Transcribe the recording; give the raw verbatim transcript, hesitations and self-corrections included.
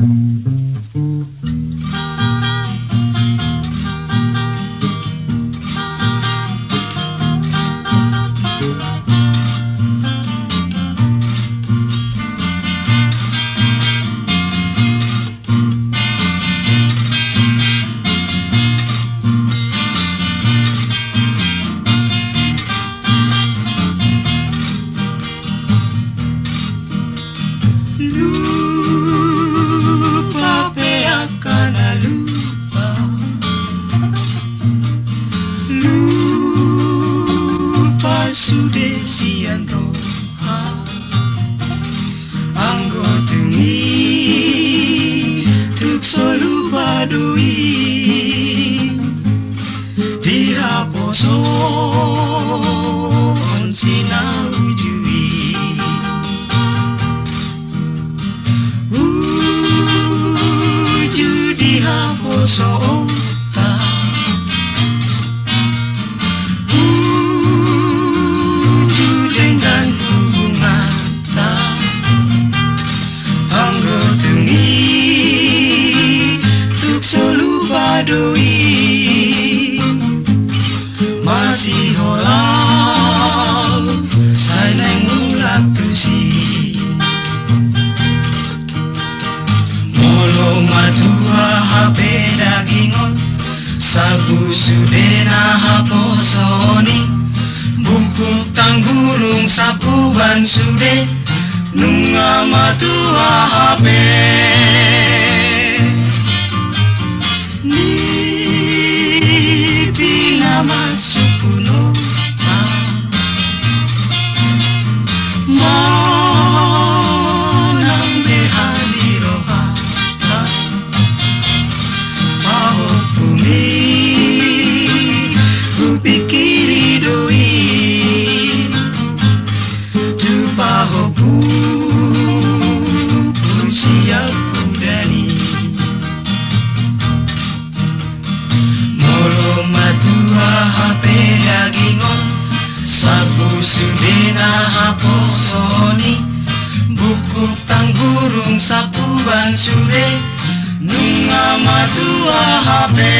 Lupa pe angka na lupa, lupa sude sian roha. Anggo tung i tuk so lupa do i, di haposoon si na uju i. Uju di haposoonta, uju denggan hubunganta. Anggo tung i tuk so lupa do i, masiholau sai naeng mulak tusi. Molo matua hape daging on, salpu sude na haposoon i. Bungkuk tanggurung salpu ban sude, nunga matua hape. Nipi na masuk puno, manang beha di roha. Pahompumi hupikiri do i, tu pahompu siap hudani. Molo matua hape daging on, salpu sude na haposoon i. Bungkuk tanggurung salpu ban sude, nunga matua hape.